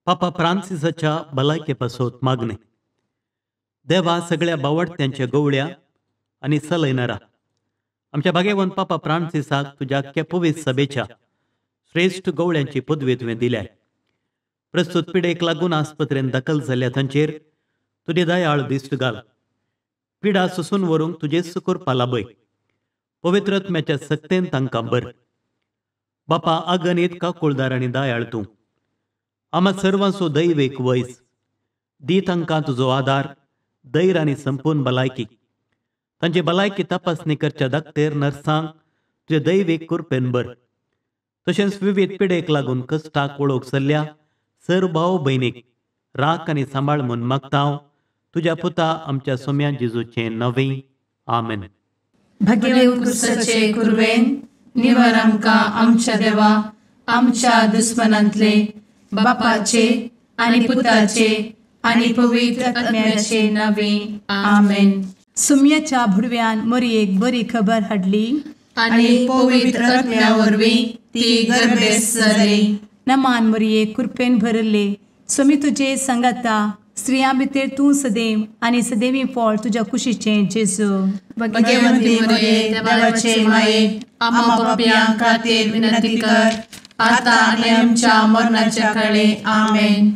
पापा फ्रांसिसाच्या भलायके पासत मागणे. देवा सगळ्या बावडत्यांच्या गवळ्या आनी सलयनारा आमच्या भाग्यवंत पापा फ्रांसिसाक तुज्या पवित्र सभेच्या श्रेश्ठ गवळ्यांची पदवी तुवें दिल्या. प्रस्तुत पिडेक लागून आस्पत्रेन दाखल जाल्ल्या तांचेर तुजी दयाळ दिश्ट घाल. पिडा सोसून व्हरूंक तुजेच कृपा लाभय. पवित्र आत्म्याच्या सक्तेन तांकां बर. बापा अगणीत काकुळदार आनी दयाळ तूं आमा सर्वांचो दैवेक वयस दी. तांकां तुजो आदार, धैर्य आनी संपूर्ण भलायकी. तांची भलायकी तपासणी करच्या दाक्तेर नर्सांक तुजे दैवीक कृपेन बर. तशेंच विविध पिडेक लागून कश्टाक वळख चल्ल्या सर भाव भयणीक राख आनी सांबाळ म्हूण मागता हांव तुज्या पुता आमच्या सोम्या जेजूचें नवें. आमेन. भगेवंत क्रिस्ताचे कुर्बेन निवर आमकां आमच्या देवा आमच्या दुस्मनांतले बापाचे आनी पुताचे आनी पवित्र आत्म्याचे नावे. आमेन. सुम्याच्या भुडव्यान मोरयेक बरी खबर हाडली आनी पवित्र आत्म्या वरवीं ती गर्भेस्त जाली. नमान मोरये, कृपेन भरले, स्वामी तुजे सांगाता, स्त्रियां भितर तूं सदैव आनी सदैवी फळ तुज्या कुशीचें जेजू. भगवंती मोरये, देवाचे माये, आम्हा पापयां खातीर विनंती कर आता आनी आमच्या मरणाच्या काळे. आमेन.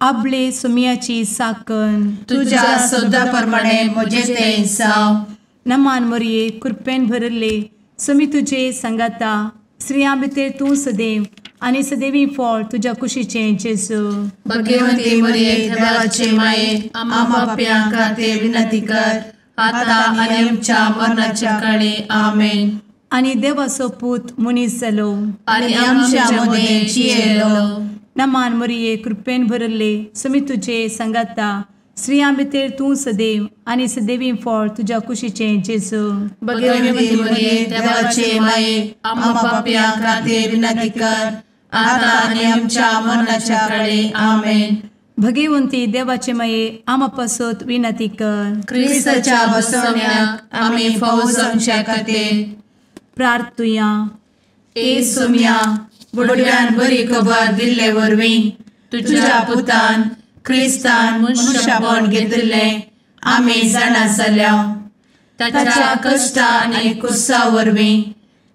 आपले सुम्याची साकन तुज्या सदा प्रमाणे म्हजें तें जावं. नमान मोरये, कृपेन भरले, स्वामी तुजे सांगाता, स्त्रियां भितर तूं सदैव आनी सदैवी फळ तुज्या कुशीचें जेजू. भगवंती मोरये, देवाचे माये, आम्हा पापयां खातीर विनंती कर आता आनी आमच्या मरणाच्या काळे. आमेन. आनी देवाचो पूत मनीस जालो आनी आमच्या मदें जियेलो. नमान मोरये, कृपेन भरले, स्वामी तुजे सांगाता, स्त्रियां भितर तूं सदैव आनी सदैवी फळ तुज्या कुशीचें जेजू. भगवंती मोरये, देवाचे माये, आम्हा पापयां खातीर विनंती कर आता आनी आमच्या मरणाच्या काळे. आमेन. भगवंती देवाचे माये, आम्हा पासत विनंती कर. क्रिस्ताच्या बसवण्याक आमी फावो जावच्या खातीर प्रार्थुया. ए सोम्या, बुडव्यान बरी खबर दिल्ले वरवीं तुज्या पुतान क्रिस्तान मनशापण घेतिल्लें आमी जाणा जाल्या. ताच्या कश्टा आनी कुसा वरवीं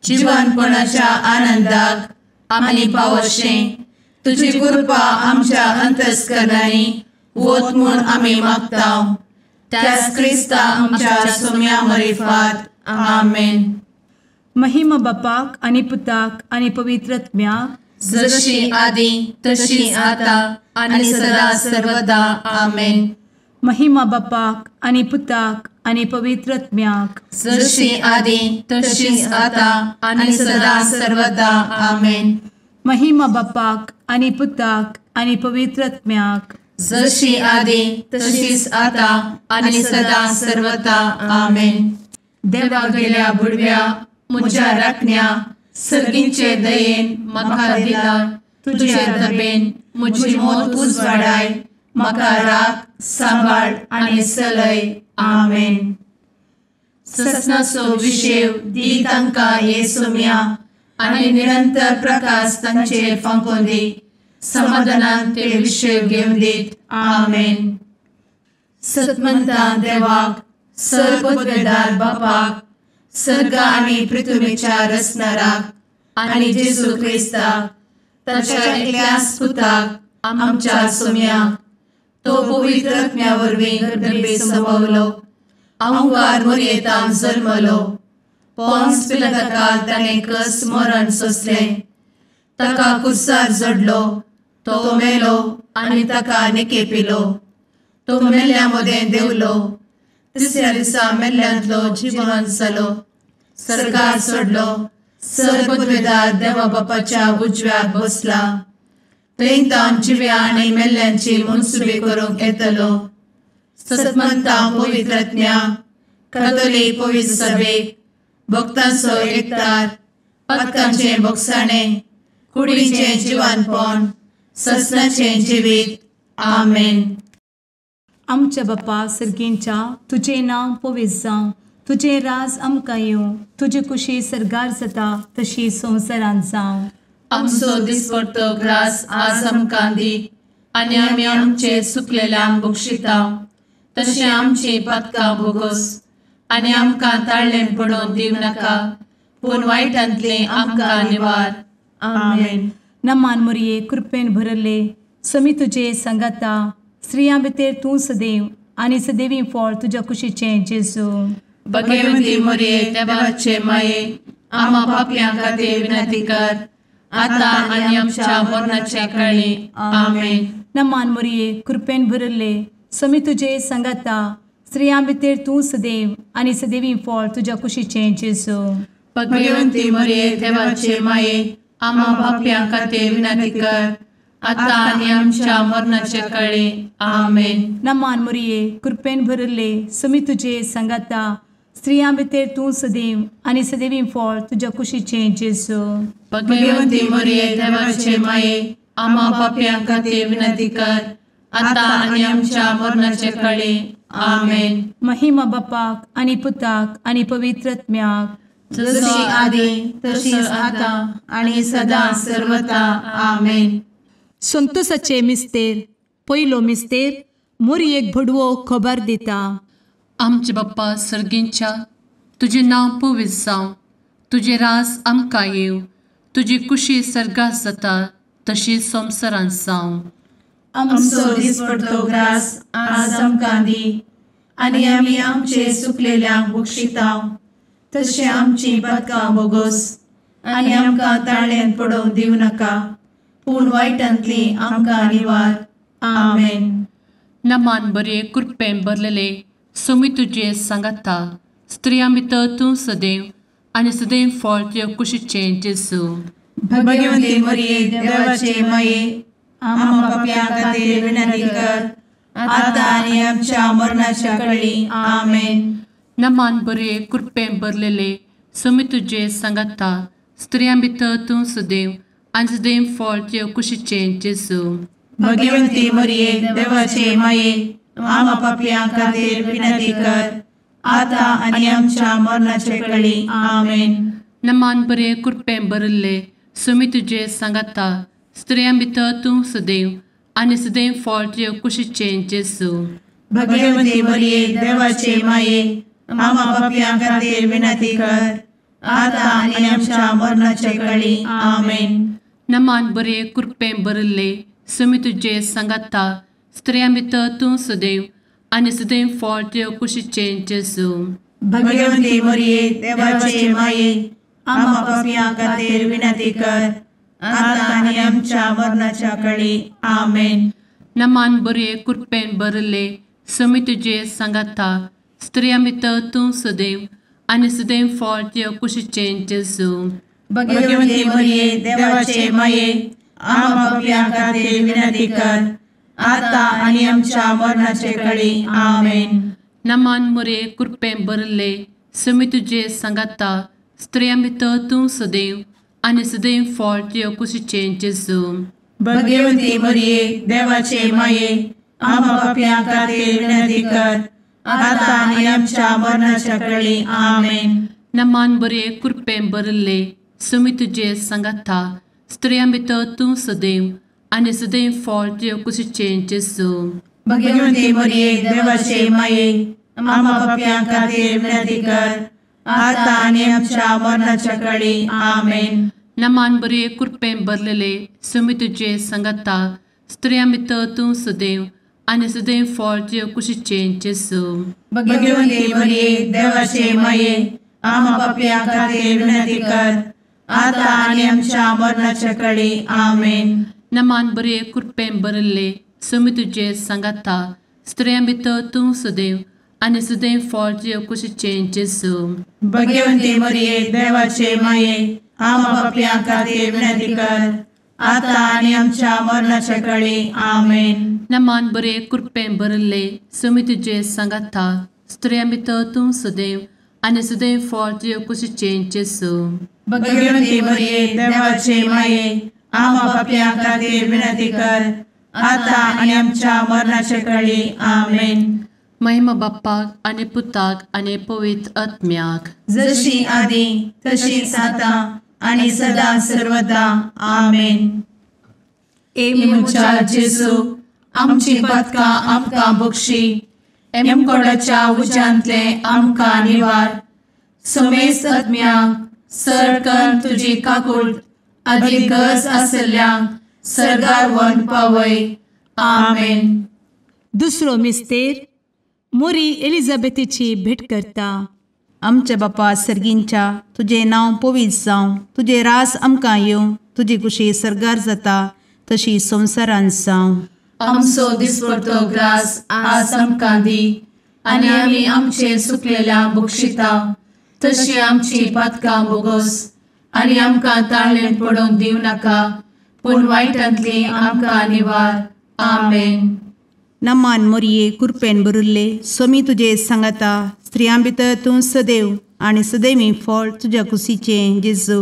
जिवनपणाच्या आनंदाक आमी पावशें तुजी कृपा आमच्या अंतस्करणांनी वत म्हूण आमी मागता. त्याच क्रिस्ता आमच्या सोम्या मरिफात. आमेन. महिमा बापाक आनी पुताक आनी पवित्र आत्म्याक, जशी आदी तशी आता आनी सदा सर्वदा. आमेन. महिमा बापाक आनी पुताक आनी पवित्र आत्म्याक, जशी आदी तशी आता आनी सदा सर्वदा. आमेन. महिमा बापाक आनी पुताक आनी पवित्र आत्म्याक, जशी आदी तशीच आता आनी सदा सर्वदा. आमेन. देवा गेल्या बुडव्या म्हज्या राखण्या सर्गींचे दयेन म्हाका दिला तुजे दबेन म्हजी मोत उजवाडाय, म्हाका राख सांबाळ आनी सलय. आमेन. ससनाचो विशेव दी तांकां हे सोम्या आनी निरंतर प्रकाश तांचेर फांकोवन दी. समाधानान ते विशेव घेवन दीत. आमेन. सतमंता देवाक, सर पदवेदार बापाक, सर्ग आनी पृथ्वीच्या रचणाराक आनी जेजू क्रिस्ताक ताच्या एकल्याच पुताक आमच्या सोम्याक, तो पवित्र आत्म्या वरवीं गर्भे संभवलो, अहंकार मोरयेतान जल्मलो, पोन्स पिलाताकाल ताणें कस मरण सोंसलें, ताका कुर्सार जडलो, तो मेलो आनी ताका निकेपिलो, तो मेल्ल्या मदें देंवलो, तिसऱ्या दिसा मेल्ल्यांतलो जिवन जालो, सर्गार सोडलो, सर पदवेदार देवा बापाच्या उजव्याक बसला, थंय तावन जिव्या आनी मेल्ल्यांची मनसुबी करूंक येतलो. सतमंता पवित्र आत्म्या, कातोलीक पवित्र सभेक, भक्तांचो एकतार, पातकांचें भोगसाणें, कुडीचें जिवानपण, ससनाचें जिवीत. आमेन. आमच्या बापा सर्गींच्या, तुजें नांव पवित्र जावं, तुजें राज आमकां येवं, तुजी कुशी सर्गार जाता तशी संवसारांत जावं. आमचो दिसपडतो ग्रास आज आमकां दी आनी आमी आमचे सुकलेल्यांक बक्षिता तशें आमची पातकां भोगोस आनी आमकां ताळ्ळें पडोवन दिवं नाका पूण वायटांतलें आमकां निवार. आमेन. नमान मोरये कृपेन भरले समी तुजे सांगाता स्त्रियां भितर तूं सदैव आनी सदैवी फळ तुज्या कुशीचें जेजू. भगवती मोरये देवाचे माये आमा पापयां खातीर विनंती कर आतां आनी आमच्या मरणाच्या काळी. आमेन. नमान मोरये कृपेन भरले समी तुजे सांगाता स्त्रियां भितर तूं सदैव आनी सदैवी फळ तुज्या कुशीचें जेजू. भगवती मोरये देवाचे माये आमा पापयां खातीर विनंती कर आतां आनी आमच्या मरणाच्या काळी. आमेन. नमान मोरये कृपेन भरले समी तुजे सांगाता स्त्रियां भितर तूं सदैव आनी सदैवी फळ तुज्या कुशीचें जेजू. भगवती मोरये देवाचे माये आमा पापयां खातीर विनंती कर आतां आनी आमच्या मरणाच्या काळी. आमेन. महिमा बापाक आनी पुताक आनी पवित्र आत्म्याक जशी आदी तशीच आतां आनी सदां सर्वता. आमेन. संतोषाचे मिस्तेर पयलो मिस्तेर मोरयेक भडवो खबर दिता. आमचे बाप्पा सर्गींच्या तुजें नांव पवित्र जावं, तुजें रास आमकां येवं, तुजी कुशी सर्गात जाता तशी संवसारांत जावं. आमचो दिसपडतो ग्रास आज आमकां दी आनी आमी आमचे सुकलेल्यांक बक्षिता तशें आमची पातकां भोगोस आनी आमकां ताळ्ळेंत पडोवंक दिवं नाका पूण वायटांतली आमकां निवार. आमेन. नमान बरे कृपेन भरलेले सोमी तुजे सांगाता स्त्रियां भितर तूं सदैव आनी सदैव फळ तुज्या कुशीचें जेजू. भगवती मोरये देवाचे माये आमा पापयां खातीर विनंती कर आतां आनी आमच्या मरणाच्या काळी. आमेन. नमान बरे कृपेन भरलेले सोमी तुजे सांगाता स्त्रियां भितर तूं सदैव आनी सदैव फळ तुज्या कुशीचें जेजू. भगवती मोरये देवाचे माये आमा पापयां खातीर विनंती कर आतां आनी आमच्या मरणाच्या काळी. आमेन. नमान बरे कृपेन भरलेले सोमी तुजे सांगाता स्त्रियां भितर तूं सदैव आनी सदैव फळ तुज्या कुशीचें जेजू. भगवती मोरये देवाचे माये आमा पापयां खातीर विनंती कर आतां आनी आमच्या मरणाच्या काळी. आमेन. नमान बरे कृपेन भरलेले सोमी तुजे सांगाता स्त्रियां भितर तूं सदैव आनी सदैव फळ तुज्या कुशीचें जेजू. भगवती मोरये देवाचे माये आमा पापयां खातीर विनंती कर आतां आनी आमच्या मरणाच्या काळी. आमेन. नमान बरे कृपेन भरलेले सोमी तुजे सांगाता स्त्रियां भितर तूं सदैव आनी सदैव फळ तुज्या कुशीचें जेजू. भगवती मोरये देवाचे माये आमा पापयां खातीर विनंती कर आतां आनी आमच्या मरणाच्या काळी. आमेन. नमान मोरये कृपेन भरलेले सोमी तुजे सांगाता स्त्रियां भितर तूं सदैव आनी सदैव फळ तुज्या कुशीचें जेजू. भगवती मोरये देवाचे माये आमा पापयां खातीर विनंती कर आतां आनी आमच्या मरणाच्या काळी. आमेन. नमान बरे कृपेन भरलेले सोमी तुजे सांगाता स्त्रियां भितर तूं सदैव आनी सदैव फळ तुज्या कुशीचें जेजू. भगवती मोरये देवाचे माये आमा पापयां खातीर विनंती कर आतां आनी आमच्या मरणाच्या काळी. आमेन. नमान बरे कृपेन भरलेले सोमी तुजे सांगाता स्त्रियां भितर तूं सदैव आनी सदैव फळ तुज्या कुशीचें जेजू. भगवती मोरये देवाचे माये आमा पापयां खातीर विनंती कर आतां आनी आमच्या मरणाच्या काळी. आमेन. नमान बरे कृपेन भरलेले सोमी तुजे सांगाता स्त्रियां भितर तूं सदैव आनी सदैव फळ तुज्या कुशीचें जेजू. भगवती मोरये देवाचे माये आमा पापयां खातीर विनंती कर आतां आनी आमच्या मरणाच्या काळी. आमेन. नमान बरे कृपेन भरलेले सोमी तुजे सांगाता स्त्रियां भितर तूं सदैव आनी सदैव फळ तुज्या कुशीचें जेजू. भगवती मोरये देवाचे माये आमा पापयां खातीर विनंती कर आतां आनी आमच्या मरणाच्या काळी. आमेन. महिमा बाप्पाक आनी पुताक आनी पवित्र आत्म्याक जशी आदी तशीच आतां आनी सदां सर्वदा. आमेन. ए म्हज्या जेजू आमची पातकां आमकां बक्षी, एमकोडाच्या उज्यांतले आमकां निवार. समेस्त आत्म्यांक सरकन तुजी काकूट आदी गरज आशिल्ल्यांक सर्गार व्हरून पावय. आमेन. दुसरो मिस्तेर मोरी एलिझाबेथीची भेट करता. आमच्या बापा सर्गींच्या, तुजें नांव पवित्र जावं, तुजें रास आमकां येवं, तुजी कुशी सर्गार जाता तशी संवसारांत जावं. आमचो दिसपडतो ग्रास आज आमकां दी, आनी आमी आमचे सुकलेल्या बक्षिता तशी आमची पातकां बोगोस, आनी आमकां ताळेन पडोवंक दिवं नाका, पूण वायटांतली आमकां निवार. आमेन. नमान मोरये, कुरपेन भरिल्ले, सोमी तुजे सांगाता, स्त्रियां भितर तूं सदैव आनी सदैवी फळ तुज्या कुशीचें जेजू.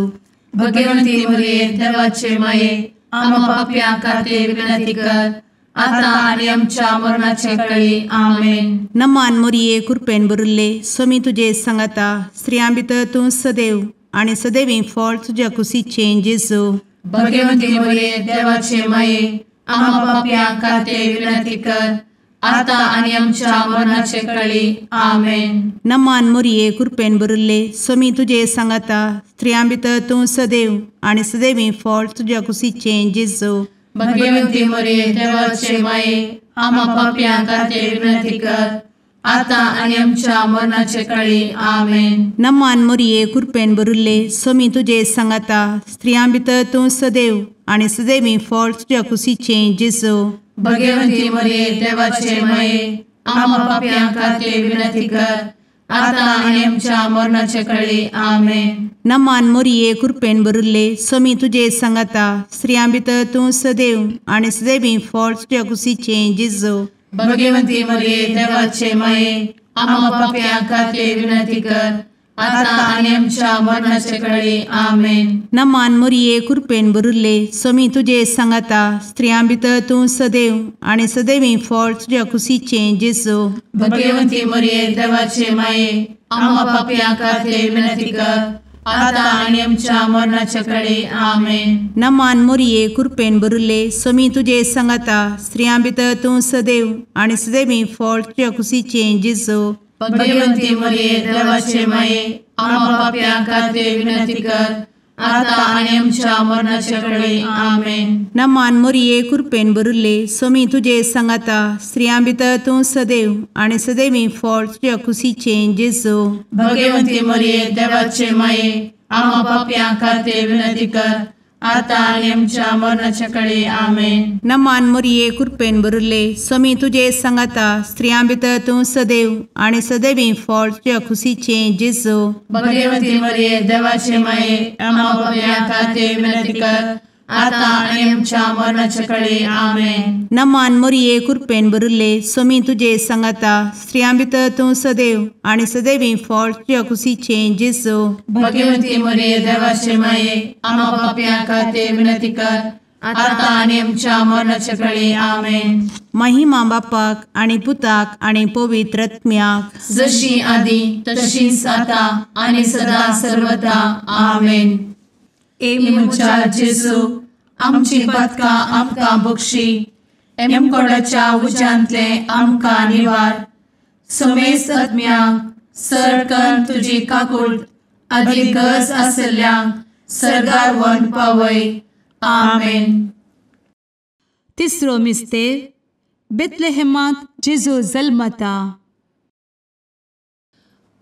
भगवंती मोरये, देवाचे माये, आमा पापयां खातीर विनंती कर, आतां आनी आमच्या मरणाचे कळी. आमेन. नमान मोरये, कुरपेन भरिल्ले, सोमी तुजे सांगाता, स्त्रियां भितर तूं सदैव आनी सदैवी फळ तुज्या कुशीचें जेजू. भगवंती मोरये, देवाचे माये, आमा पापयां खातीर विनंती कर, आतां आनी आमच्या मरणाचे कळी. आमेन. नमान मोरये, कुरपेन भरिल्ले, सोमी तुजे सांगाता, स्त्रियां भितर तूं सदैव आनी सदैवी फळ तुज्या कुशीचें जेजू. भगवंती मोरये, देवाचे माये, आमा पापयां खातीर विनंती कर, आतां आनी आमच्या मरणाचे कळी. आमेन. नमान मोरये, कुरपेन भरिल्ले, सोमी तुजे सांगाता, स्त्रियां भितर तूं सदैव आनी सदैवी फळ तुज्या कुशीचें जेजू. भगवंती मोरये, देवाचे माये, आमा पापयां खातीर विनंती कर, आतां आनी आमच्या मरणाचे कळी. आमेन. नमान मोरये, कुरपेन भरिल्ले, सोमी तुजे सांगाता, स्त्रियां भितर तूं सदैव आनी सदैवी फळ तुज्या कुशीचें जेजू. भगवंती मोरये, देवाचे माये, आमा पापयां खातीर विनंती कर, आतां आनी आमच्या मरणाचे कळी. आमेन. नमान मोरये, कुरपेन भरिल्ले, सोमी तुजे सांगाता, स्त्रियां भितर तूं सदैव आनी सदैवी फळ तुज्या कुशीचें जेजू. भगवंती मोरये, देवाचे माये, आमा पापयां खातीर विनंती कर, आतां आनी आमच्या मरणाचे कळी. आमेन. नमान मोरये, कुरपेन भरिल्ले, सोमी तुजे सांगाता, स्त्रियां भितर तूं सदैव आनी सदैवी फळ तुज्या कुशीचें जेजू. भगवंती मोरये, देवाचे माये, आमा पापयां खातीर विनंती कर, आतां आनी आमच्या मरणाचे कळी. आमेन. नमान मोरये, कुरपेन भरिल्ले, सोमी तुजे सांगाता, स्त्रियां भितर तूं सदैव आनी सदैवी फळ तुज्या कुशीचें जेजू. भगवंती मोरये, देवाचे माये, आमा पापयां खातीर विनंती कर, आतां आनी आमच्या मरणाचे कळी. आमेन. नमान मोरये, कुरपेन भरिल्ले, सोमी तुजे सांगाता, स्त्रियां भितर तूं सदैव आनी सदैवी फळ तुज्या कुशीचें जेजू. भगवंती मोरये, देवाचे माये, आमा पापयां खातीर विनंती कर, आतां आनी आमच्या मरणाचे कळी. आमेन. नमान मोरये, कुरपेन भरिल्ले, सोमी तुजे सांगाता, स्त्रियां भितर तूं सदैव आनी सदैवी फळ तुज्या कुशीचें जेजू. भगवंती मोरये, देवाचे माये, आमा पापयां खातीर विनंती कर, आतां आनी आमच्या मरणाचे कळी. आमेन. महिमा बापाक आनी पुताक आनी पवित्र आत्म्याक, जशी आदी तशीच आतां आनी सदां सर्वदा. आमेन. ए म्हज्या जेजू, आमची पातकां आमकां बक्षी, एमकोडाच्या उज्यांतले आमकां निवार. समेस्त आत्म्यांक सरकन तुजी काकूट आदी गरज आशिल्ल्यांक सर्गार व्हरून पावय. आमेन. तिसरो मिस्तेर बेथलेहेमांत जेजू जल्मता.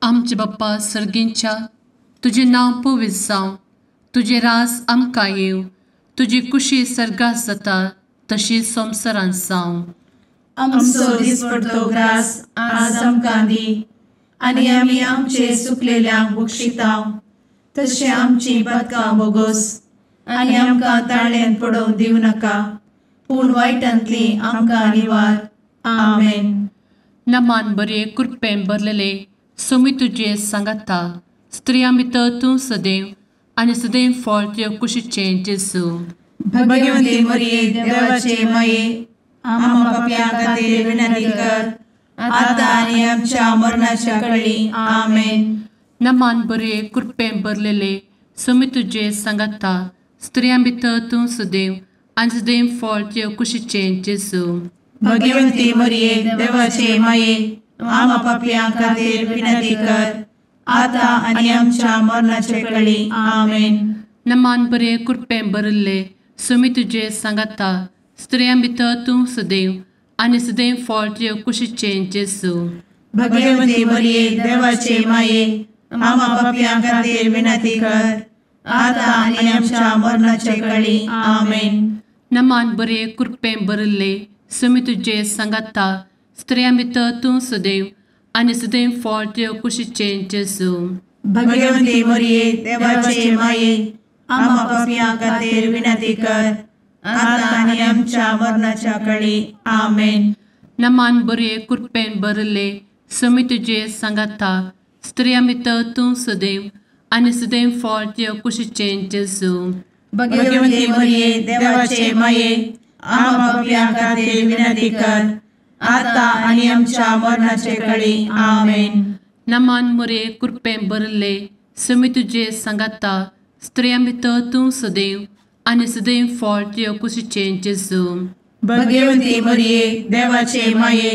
आमचे बाप्पा सर्गींच्या, तुजें नांव पवित्र जावं, तुजें रास आमकां येवं, तुजी कुशी सर्गात जाता तशी संवसारांत जावं. आमचो दिसपडतो ग्रास आज आमकां दी, आनी आमी आमचे सुकलेल्यांक बक्षिता तशें आमची पातकां बोगोस, आनी आमकां ताळ्यान पडोवंक दिवं नाका, पूण वायटांतली आमकां निवार. आमेन. नमान बरे कृपेन भरलेले, सोमी तुजे सांगाता, स्त्रियां भितर तूं सदैव आनी सदैव फळ तुज्या कुशीचें जेजू. भगवंती मोरये, देवाचे माये, आमा पापयां खातीर विनंती कर, आतां आनी आमच्या मरणाच्या कळी. आमेन. नमान बरे कृपेन भरलेले, सोमी तुजे सांगाता, स्त्रियां भितर तूं सदैव आनी सदैव फळ तुज्या कुशीचें जेजू. भगवंती मरिये देवाचे माये आमा पापयां खातीर विनंती कर आता आनी आमच्या मरणाचे कळी. आमेन. नमान बरे कृपेन भरिल्ले सुमी तुजे सांगाता स्त्रियां भितर तूं सदैव आनी सदैव फळ तुजे कुशीचें जेजू. भगवंती मरिये देवाचे माये आमा पापयां खातीर विनंती कर आता आनी आमच्या मरणाचे कळी. आमेन. नमान बरे कृपेन भरिल्ले सुमी तुजे सांगाता स्त्रियां भितर तूं सदैव आनी सदैव फळ तुजे कुशीचें जेजू. भगवंती मरिये देवाचे माये आमा पापयां खातीर विनंती कर आता आनी आमच्या मरणाच्या कळी. आमेन. नमान बरे कृपेन भरिल्ले सुमी तुजे सांगाता स्त्रियां भितर तूं सदैव आनी सदैव फळ तुजे कुशीचें जेजू. भगवंती मरिये देवाचे माये आमा पापयां खातीर विनंती कर आता आनी आमच्या मरणाचे कळी. आमेन. नमान मरिये कृपेन भरिल्ले सुमी तुजे सांगाता स्त्रियां भितर तूं सदैव आनी सदैव फळ तुजे कुशीचें जेजू. भगवंती मरिये देवाचे माये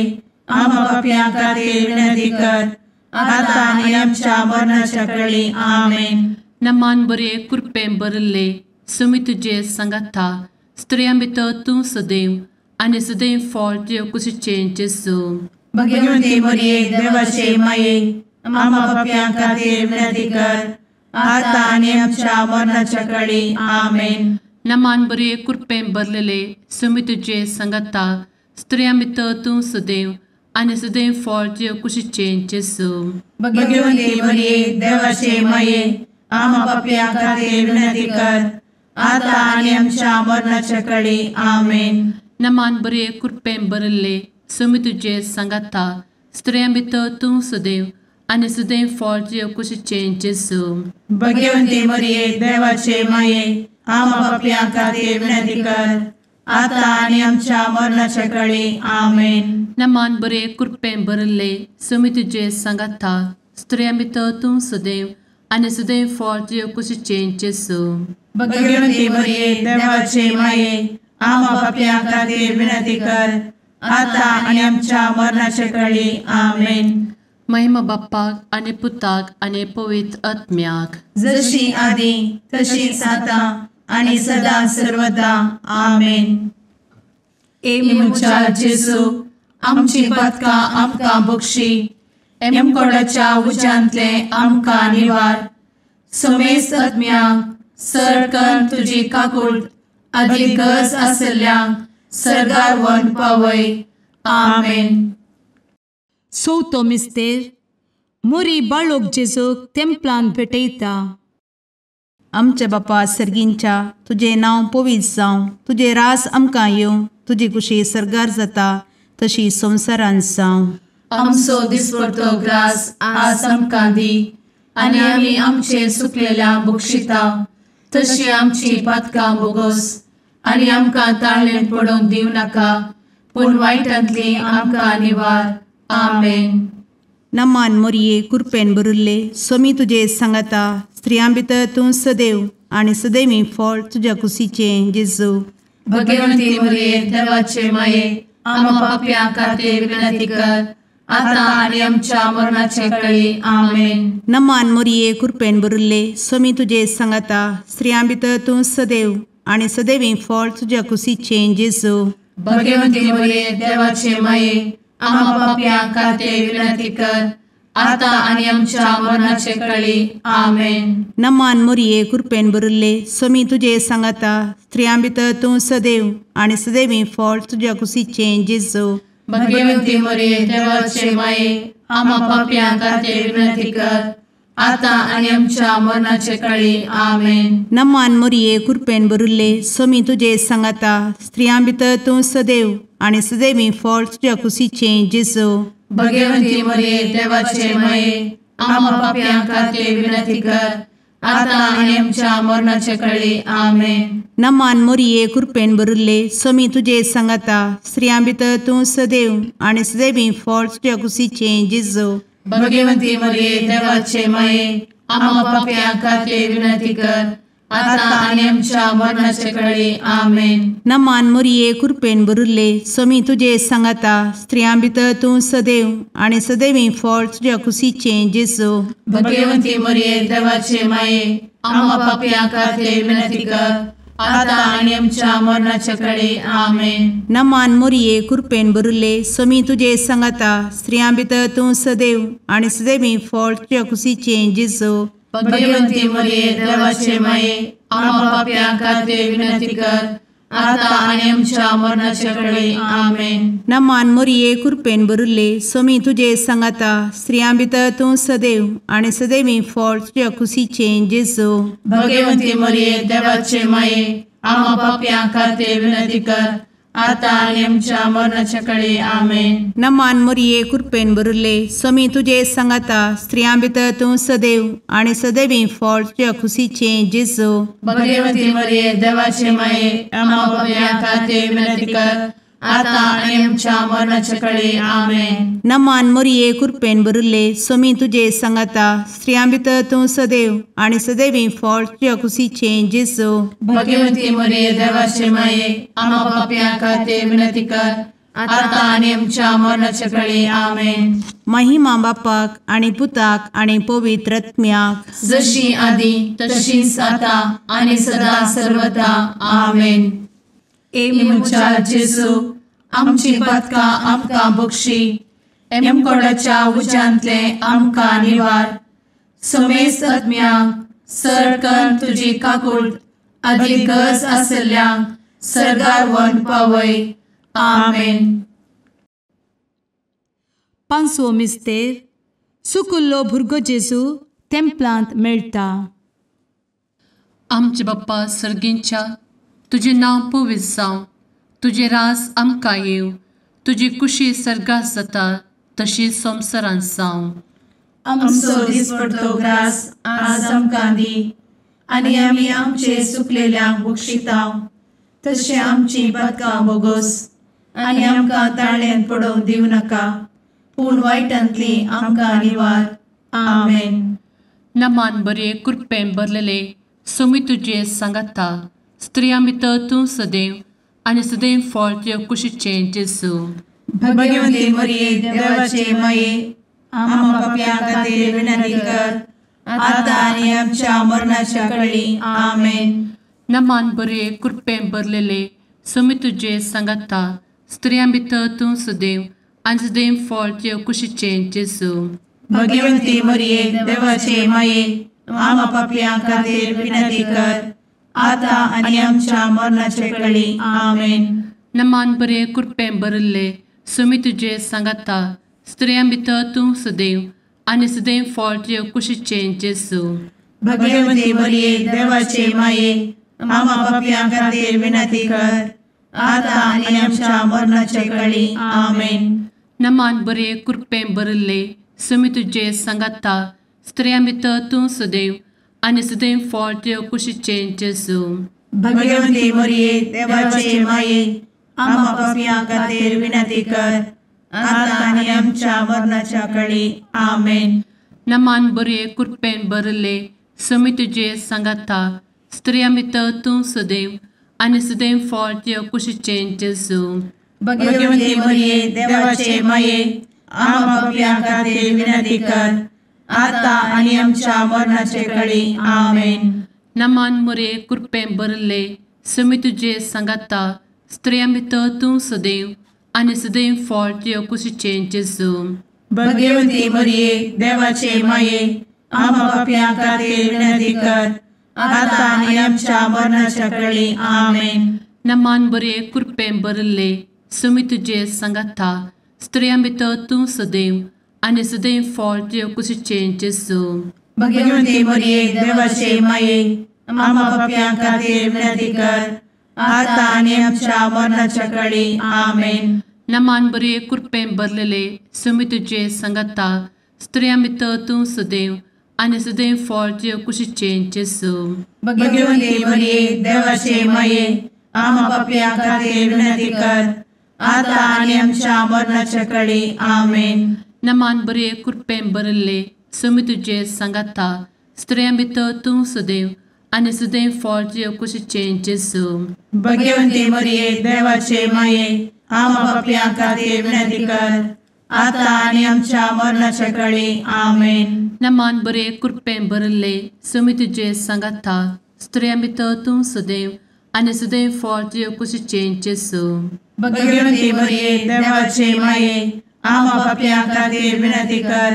आमा पापयां खातीर विनंती कर आता आनी आमच्या मरणाच्या कळी. आमेन. नमान बरे कृपेन भरिल्ले सुमी तुजे सांगाता स्त्रियां भितर तूं सदैव आनी सदैव फळ तुजे कुशीचें जेजू. भगवंती मरिये देवाचे माये आमा पापयां खातीर विनंती कर आता आनी आमच्या मरणाच्या कळी. आमेन. नमान बरे कृपेन भरलेले सुमी तुजे सांगाता स्त्रियां भितर तूं सदैव आनी सदैव फळ तुजे कुशीचें जेजू. भगवंती मरिये देवाचे माये आमा पापयां खातीर विनंती कर आता आनी आमच्या मरणाच्या कळी. आमेन. नमान बरे कृपेन भरिल्ले सुमी तुजे सांगाता स्त्रियां भितर तूं सदैव आनी सदैव फळ तुजे कुशीचें जेजू. भगवंती मरिये देवाचे माये आमा पापयां खातीर विनंती कर आता आनी आमच्या मरणाच्या कळी. आमेन. नमान बरे कृपेन भरिल्ले सुमी तुजे सांगाता स्त्रियां भितर तूं सदैव आनी सदैव फळ तुजे कुशीचें जेजू. भगवंती मरिये देवाचे माये आमा पापयां खातीर विनंती कर आता आनी आमच्या मरणाचे कळी. आमेन. महिमा बाप्पाक आनी पुताक आनी पवित्र आत्म्याक जशी आदी तशीच आता आनी सदा सर्वदा. आमेन. ए म्हज्या जेजू आमची पातकां आमकां बक्षी एमकोडाच्या उज्यांतले आमकां निवार समेस्त आत्म्यांक सरकन तुजी काकूट आदी गरज आसल्ल्यांक सर्गार वन पावय. आमेन. चवथो मिस्तेर मोरी बाळोक जेजूक तेंपलान भेटयता. आमच्या बापा सर्गींच्या तुजें नांव पवित्र जावं तुजें रास आमकां येवं तुजी कुशी सर्गार जाता तशी संवसारान जावं. आमचो दिसपडतो ग्रास आज आमकां दी आनी आमी आमचे सुकलेल्या बक्षिता तशी आमची पातकां बोगोस आनी आमकां ताळेन पडोवंक दिवं नाका पूण वायटांतली आमकां निवार. आमेन. नमान मोरये कृपेन भरिल्ले सोमी तुजे सांगाता स्त्रियां भितर तूं सदैव आनी सदैवी फळ तुज्या कुशीचें जेजू. भगवंती मरिये देवाचे माये आमा पापयां खातीर विनंती कर आता आनी आमच्या मरणाचे कळी. आमेन. नमान मोरये कृपेन भरिल्ले सोमी तुजे सांगाता स्त्रियां भितर तूं सदैव आनी सदैवी फळ तुज्या कुशीचें जेजू. भगवंती मरिये देवाचे माये आमा पापयां खातीर विनंती कर आता आनी आमच्या मरणाचे कळी. आमेन. नमान मोरये कृपेन भरिल्ले सोमी तुजे सांगाता स्त्रियां भितर तूं सदैव आनी सदैवी फळ तुज्या कुशीचें जेजू. भगवंती मरिये देवाचे माये आमा पापयां खातीर विनंती कर आता आनी आमच्या मरणाचे कळी. आमेन. नमान मोरये कृपेन भरिल्ले सोमी तुजे सांगाता स्त्रियां भितर तूं सदैव आनी सदैवी फळ तुज्या कुशीचें जेजू. भगवंती मरिये देवाचे माये आमा पापयां खातीर विनंती कर आता आनी आमच्या मरणाचे कळी. आमेन. नमान मोरये कृपेन भरिल्ले सोमी तुजे सांगाता स्त्रियां भितर तूं सदैव आनी सदैवी फळ तुज्या कुशीचें जेजू. भगवंती मरिये देवाचे माये आमा पापयां खातीर विनंती कर आतां आनी आमच्या मरणाचे कळे आमेन. नमान मोरये कृपेन भरिल्ले स्वामी तुजे सांगाता स्त्रियां भितर तूं सदैव आनी सदैवी फळ तुज्या कुशीचें जेजू. भगवंती मोरये देवाचे माये आम्हा पापयां खातीर विनंती कर आतां आनी आमच्या मरणाचे कळे आमेन. नमान मोरये कृपेन भरिल्ले स्वामी तुजे सांगाता स्त्रियां भितर तूं सदैव आनी सदैवी फळ तुज्या कुशीचें जेजू. भगवंती मोरये देवाचे माये आम्हा पापयां खातीर विनंती कर आतां आनी आमच्या मरणाचे कळे आमेन. नमान मोरये कृपेन भरिल्ले स्वामी तुजे सांगाता स्त्रियां भितर तूं सदैव आनी सदैवी फळ तुज्या कुशीचें जेजू. भगवंती मोरये देवाचे माये आम्हा पापयां खातीर विनंती कर आतां आनी आमच्या मरणाचे कळे आमेन. नमान मोरये कृपेन भरिल्ले स्वामी तुजे सांगाता स्त्रियां भितर तूं सदैव आनी सदैवी फळ तुज्या कुशीचें जेजू. भगवंती मोरये देवाचे माये आम्हा पापयां खातीर विनंती कर आतां आनी आमच्या मरणाचे कळे आमेन. नमान मोरये कृपेन भरिल्ले स्वामी तुजे सांगाता स्त्रियां भितर तूं सदैव आनी सदैवी फळ तुज्या कुशीचें जेजू. भगवंती मोरये देवाचे माये आम्हा पापयां खातीर विनंती कर आतां आनी आमच्या मरणाचे कळे आमेन. महिमा बापाक आनी पुताक आनी पवित्र आत्म्याक जशी आदी तशीच आतां आनी सदा सर्वदा आमेन. ए म्हज्या जेजू आमची पातकां आमकां बक्षी एमकोडाच्या उज्यांतले आमकां निवार समेस्त आत्म्यांक सरकन तुजी काकूट आदी गरज आसल्ल्यांक सरगार वन पावय आमेन. पांचवो मिस्तेर सुकुल्लो भुरगो जेजू तेम्पलांत मेळटा. आमचे बाप्पा सर्गींच्या तुजें नांव पवित्र जावं, तुजें राज आमकां येवं, तुजी कुशी सर्गात जाता तशी संवसारांत जावं. आमचो दिसपडतो ग्रास आज आमकां दी आनी आमी आमचे सुकलेल्यांक बक्षितांव तशें आमची पातकां बोगोस आनी आमकां ताळ्यांत पडोवंक दिवं नाका पूण वायटांतली आमकां निवार आमेन. नमान बरे कृपेन भरलेले स्वामी तुजे सांगाता स्त्रियां भितर तूं सदैव आनी सदैव फळ तुज्या कुशीचें जेजू. भगवंती मोरये देवाचे माये आम्हा पापयां खातीर विनंती कर आतां आनी आमच्या मरणाच्या कळी आमेन. नमान बरे कृपेन भरलेले स्वामी तुजे सांगाता स्त्रियां भितर तूं सदैव आनी सदैव फळ तुज्या कुशीचें जेजू. भगवंती मोरये देवाचे माये आम्हा पापयां खातीर विनंती कर आतां आनी आमच्या मरणाचे कळी आमेन. नमान बरे कृपेन भरिल्ले स्वामी तुजे सांगाता स्त्रियां भितर तूं सदैव आनी सदैव फळ तुज्या कुशीचें जेजू. भगवंती मोरये देवाचे माये आम्हा पापयां खातीर विनंती कर आतां आनी आमच्या मरणाचे कळी आमेन. नमान बरे कृपेन भरिल्ले स्वामी तुजे सांगाता स्त्रियां भितर तूं सदैव आनी सदैव फळ तुज्या कुशीचें जेजू. भगवंती मोरये देवाचे माये आम्हा पापयां खातीर विनंती कर आतां आनी आमच्या मरणाच्या कळी आमेन. नमान बरे कृपेन भरिल्ले स्वामी तुजे सांगाता स्त्रियां भितर तूं सदैव आनी सदैव फळ तुज्या कुशीचें जेजू. भगवंती मोरये देवाचे माये आम्हा पापयां खातीर विनंती कर आतां आनी आमच्या मरणाचे कळी आमेन. नमान मोरये कृपेन भरिल्ले स्वामी तुजे सांगाता स्त्रियां भितर तूं सदैव आनी सदैव फळ तुज्या कुशीचें जेजू. भगवंती मोरये देवाचे माये आम्हा पापयां खातीर विनंती कर आतां आनी आमच्या मरणाच्या कळी आमेन. नमान बरे कृपेन भरिल्ले स्वामी तुजे सांगाता स्त्रियां भितर तूं सदैव आनी सदैव फळ तुज्या कुशीचें जेजू. भगवंती मोरये देवाचे माये आम्हा पापयां खातीर विनंती कर आतां आनी आमच्या मरणाच्या कळी आमेन. नमान बरे कृपेन भरलेले स्वामी तुजे सांगाता स्त्रियां भितर तूं सदैव आनी सदैव फळ तुज्या कुशीचें जेजू. भगवंती मोरये देवाचे माये आम्हा पापयां खातीर विनंती कर आतां आनी आमच्या मरणाच्या कळी आमेन. नमान बरे कृपेन भरिल्ले स्वामी तुजे सांगाता स्त्रियां भितर तूं सदैव आनी सदैव फळ तुजे कुशीचें जेजू. भगवंती मरिये देवाचे माये आमा पापयां खातीर विनंती कर आतां आनी आमच्या मरणाच्या कळी. आमेन. नमान बरे कृपेन भरिल्ले स्वामी तुजे सांगाता, स्त्रियां भितर तूं सदैव आनी सदैव फळ तुजे कुशीचें जेजू. भगवंती मरिये देवाचे माये आमा पापयां खातीर विनंती कर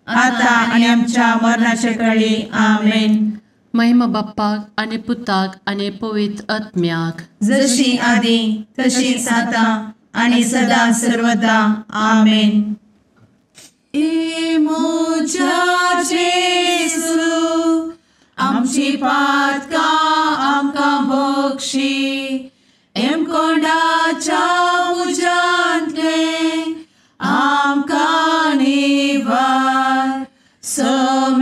आतां आनी आमच्या मरणाच्या कळी. आमेन. महिमा बाप्पाक आनी पुताक आनी पवित्र आत्म्याक, जशी आदी तशीच आतां आनी सदा सर्वदा. आमेन. ए म्हज्या जेजू आमची पातकां आमकां बक्षी, एमकोंडाच्या उज्यांतले आमकां निवार, समेस्तज्ञा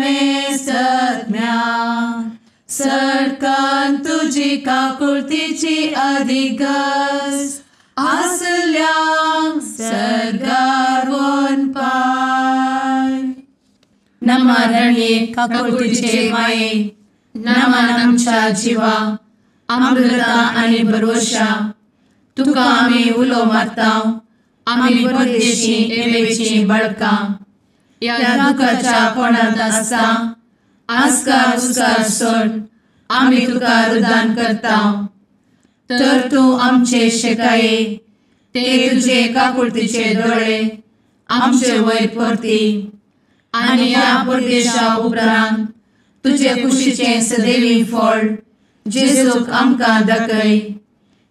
सरकान तुजी काकुळतीची अधिगस आसल्यांक सर्गार वनपाय. नमरणे काकुळतीचे माये, नमन आमच्या जिवा अमृता आनी भरवशा, तुका आमी उलो मारता, आमी परदेशी एवेची बळकां, ह्या दुखाच्या कोणांत आसता आस्कार उस्कार सोड आमी तुका रुदान करता, तर तूं आमचे शेकाये ते तुजे काकुळतीचे दोळे आमचे वयर परती आनी ह्या परदेशा उपरांत तुजे कुशीचें सदैवी फळ जेजूक आमकां दाखय.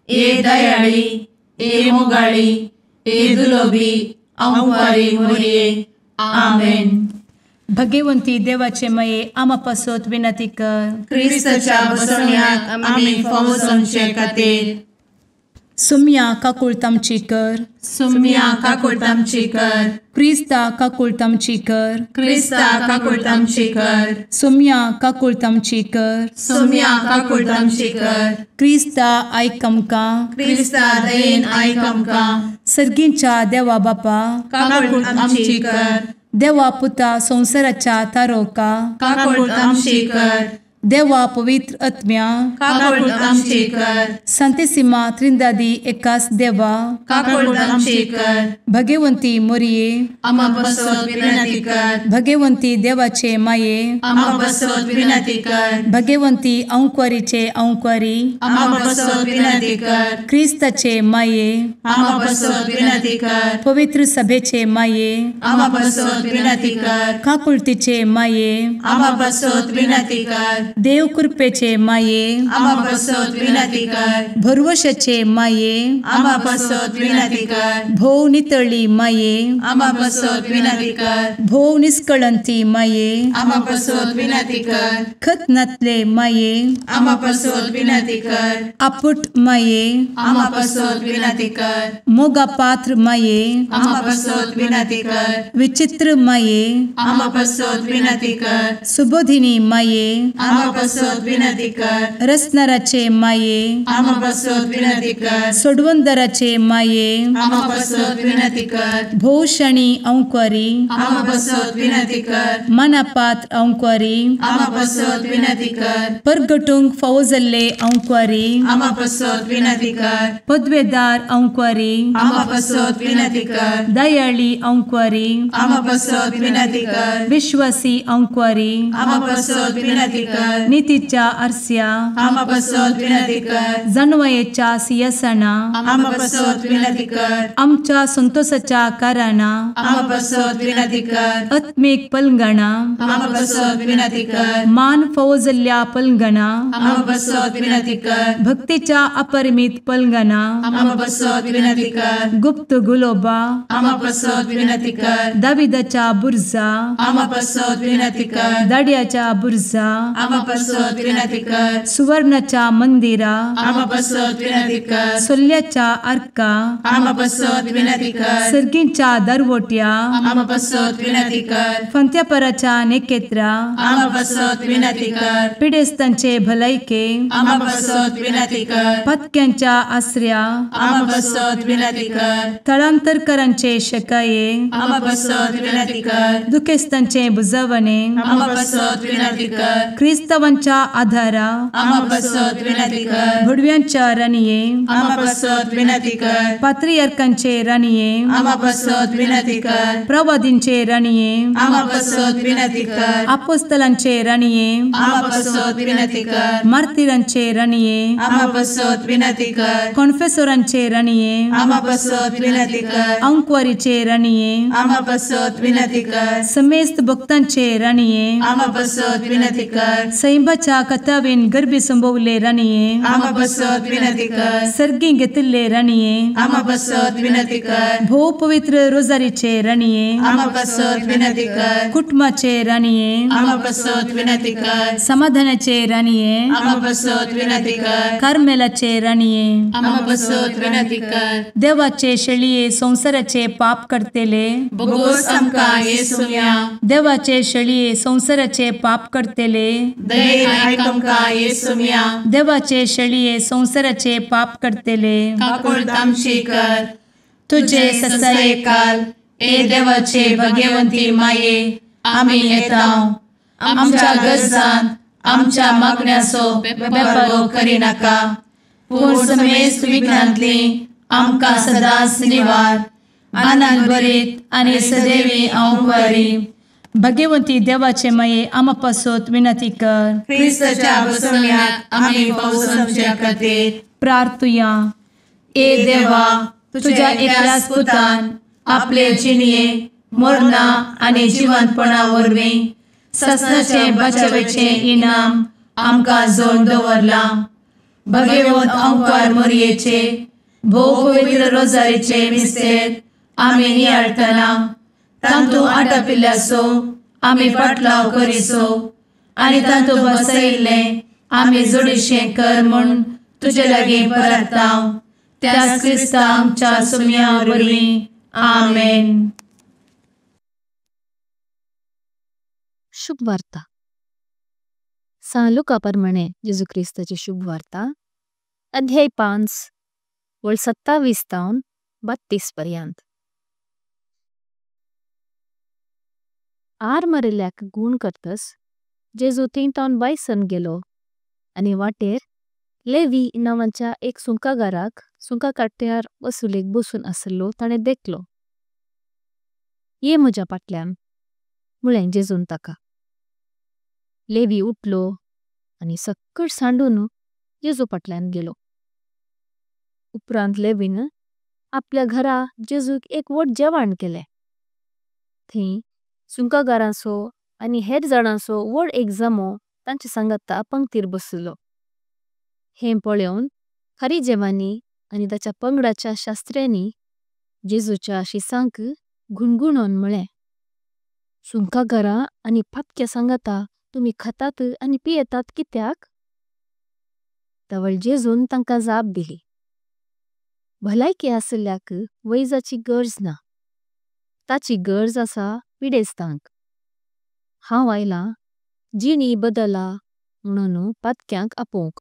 ए दयाळी, ए मोगाळी, ए दुलोबी अंवारी मोरये. आमेन. भगवंती देवाचे मये आमा पासत विनंती कर. क्रिस्ताच्या बसवण्याक आमी फावो जावचे खातीर. सुम्या काकुळट आमची कर. सुम्या काकुळट आमची कर. क्रिस्ता काकुळट आमची कर. क्रिस्ता काकुळट आमची कर. सुम्या काकुळट आमची कर. सुम्या काकुळट आमची कर. क्रिस्ता आयक आमकां. क्रिस्ता दयेन आयक आमकां. सर्गींच्या देवा बापा काकुळट आमची कर. देवा पुता संवसाराच्या तारोका काकुळट आमची कर. देवा पवित्र आत्म्या काकुळट आमची कर. संतेसिमा त्रिंदादी एकास देवा काकुळट आमची कर. भगवंती मोरये आमा पासत विनंती कर. भगवंती देवाचे माये आमा पासत विनंती कर. भगवंती अंकुरीचे अंकुरी आमा पासत विनंती कर. क्रिस्ताचे माये आमा पासत विनंती कर. पवित्र सभेचे माये आमा पासत विनंती कर. काकुळतीचे माये आमा पासत विनंती कर. देव कृपेचे माये आमा पासत विनंती कर. भरवशाचे माये आमा पासत विनंती कर. भोव नितळी माये आमा पासत विनंती कर. भोव निष्कळंती माये आमा पासत विनंती कर. खतनातले माये आमा पासत विनंती कर. आपुट माये आमा पासत विनंती कर. मोगा पात्र माये आमा पासत विनंती कर. विचित्र माये आमा पासत विनंती कर. सुबोधिनी माये आमा पासत विनंती कर. रसनाराचे माये आमा पासत विनंती कर. सोडवंदराचे माये आमा पासत विनंती कर. भोवशणी अंकुरी आमा पासत विनंती कर. मनापात्र अंकुरी आमा पासत विनंती कर. परगटूंक फावो जाल्ले अंकुरी आमा पासत विनंती कर. पदवेदार अंकुरी आमा पासत विनंती कर. दयाळी अंकुरी आमा पासत विनंती कर. विश्वासी अंकुरी आमा पासत विनंती कर. नितीच्या आरस्या आमा पासत विनंती कर. जानवयेच्या सिंहासना आमा पासत विनंती कर. आमच्या संतोषाच्या कारणा आमा पासत विनंती कर. आत्मीक पलंगणा आमा पासत विनंती कर. मान फावो जाल्ल्या पलंगणा आमा पासत विनंती कर. भक्तीच्या अपरिमित पलंगणा आमा पासत विनंती कर. गुप्त गुलोबा आमा पासत विनंती कर. दाविदाच्या बुर्जा आमा पासत विनंती कर. दाड्याच्या बुर्जा आमा पासत विनंती कर. सुवर्णाच्या मंदिरा आमा पासत विनंती कर. सोल्ल्याच्या आर्का आमा पासत विनंती कर. सर्गींच्या दरवट्या आमा पासत विनंती कर. फंत्यापराच्या नेकेत्रा आमा पासत विनंती कर. पिडेस्तांचे भलायके आमा पासत विनंती कर. पत्क्यांच्या आसऱ्या आमा पासत विनंती कर. थळांतरकरांचे शकाये आमा पासत विनंती कर. दुखेस्तांचे बुजवणे आमा पासत विनंती कर. क्रिस्ताचे क्रिस्तावांच्या आधारा आमा पासत विनंती कर। भुडव्यांच्या राणये आमा पासत विनंती कर। पात्रियार्कांचे राणये आमा पासत विनंती कर। प्रवादींचे राणये आमा पासत विनंती कर। आपोस्तलांचे राणये आमा पासत विनंती कर। मार्तीरांचे राणये आमा पासत विनंती कर। कॉन्फेसोरांचे राणये आमा पासत विनंती कर। अंकवारीचे राणये आमा पासत विनंती कर। समेस्त भक्तांचे राणये आमा पासत विनंती कर। सैंबाच्या कथावेन गर्भी संभवले राणये आमा पासत विनंती कर। सर्गी घेतिल्ले राणये आमा पासत विनंती कर। भोव पवित्र रोजारीचे राणये आमा पासत विनंती कर। कुटुंबाचे राणये आमा पासत विनंती कर। समाधानाचे राणये आमा पासत विनंती कर। कार्मेलाचे राणये आमा पासत विनंती कर। देवाचे शेळये संसाराचे पाप करतेले बोगोस आमकां येसुम्या। देवाचे शेळये संसाराचे पाप करतेले दयेन आयक आमकां येसुम्या। देवाचे शेळये संसाराचे पाप करतेले काकूळत आमची कर। तुझे ससायेकाल ए देवाचे भगवंती माये आमी येता आमच्या गरजान आमच्या मागण्याचो बेपारो करिनाका, पूण समेस्त विघ्नांतली आमकां सदांच निवार। आनंद भरीत आनी सदैवी अंकुरी भगवंती देवाचे माये आमा पासत विनंती कर। क्रिस्ताच्या बसवण्याक आमी पावसाच्या खातीर प्रार्थुया। ए देवा, तुझ्या एकल्याच पुतान आपले जिणये मरणा आनी जिवंतपणा वरवीं ससनाचे बचावेचे इनाम आमकां जोडून दवरलां। भगवंत अंकार मोरयेचे भोव पवित्र रोजारीचे मिस्तेर आमी नियाळटना तांतू आटापिल्ल्याचो आमी पाटलाव करिसो आनी तांतू बसयिल्लें आमी जोडीशें कर म्हूण तुजे लागीं परतां त्याच क्रिस्ता आमच्या सुम्या वरवीं। आमेन। शुभ वार्ता। सान लुका परमाणे जेजू क्रिस्ताची शुभ वार्ता अध्याय 5 वळ 27 तावन 32 पर्यंत। Are मरिल्याक गुण करतस जेजू थंय तावन बायसन गेलो आनी वाटेर लेवी नांवाच्या एक सुंकागाराक सुंका काट्यार वसुलेक बसून आसलो ताणे देखलो। ये म्हज्या पाटल्यान म्हळें जेजून ताका। लेवी उठलो आनी सक्कड सांडून जेजू पाटल्यान गेलो। उपरांत लेवीन आपल्या घरा जेजूक एक वड जेवण केले। थंय सुंकागारांचो आनी हेर जाणांचो वड एक जमो तांचे सांगाता पंक्तीर बसलो। हें पळेवन खरी जेवानी आनी ताच्या पंगडाच्या शास्त्र्यांनी जेजूच्या शिसांक गुणगुणोन म्हळें, सुंकागारां आनी पातक्या सांगाता तुमी खातात आनी पियेतात कित्याक? तवळ जेजून तांकां जाप दिली, भलायकी आसल्याक वैजाची गरज ना, ताची गरज आसा पिडेस्तांक। हांव आयलां जिणी बदला म्हणून पातक्यांक आपोवंक,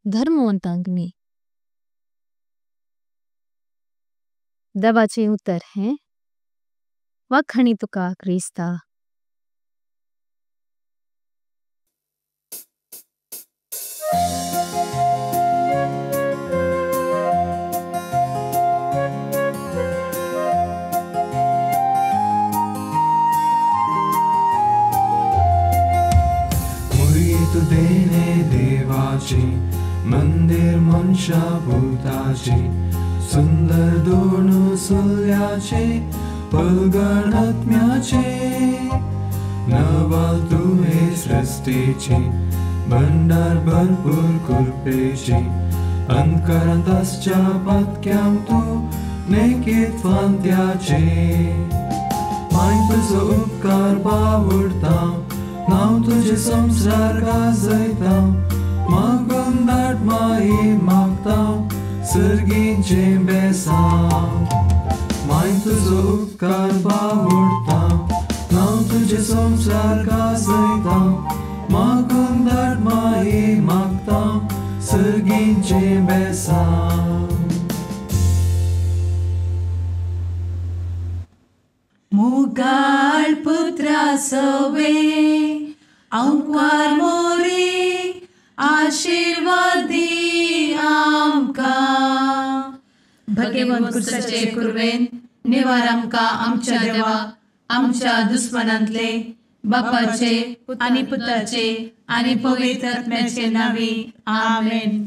धर्मवंतांक न्ही। देवाचें उतर हें वाखाणी तुका क्रिस्ता। देवाची मंदिर मनशा भूताची सुंदर दोन सुल्याचे पलगण आत्म्याचे नवाल तुवे सृष्टीची भंडार भरपूर कृपेची अंतकरांत आसच्या पातक्यांक तूं नेकीत फांत्याचे माय तुजो उपकार बावडता नांव तुजें संवसार गाजयता मागून धाड माई मागता सर्गीचें बेसांव माय तुजो उपकार बावडता नांव तुजें संवसार गाजयता मागून धाड माई मागता सर्गीचें बेसांव। मुगाळ पुत्रा सवे आंकवार मोरी आशिर्वाद दी आमकां. भगेवन कुर्साचे कुरवेन निवार आमकां आमच्या देवा आमच्या दुस्मनांतले बापाचे आनी पुताचे आनी पवित्र आत्म्याचे नांवी. आमेन.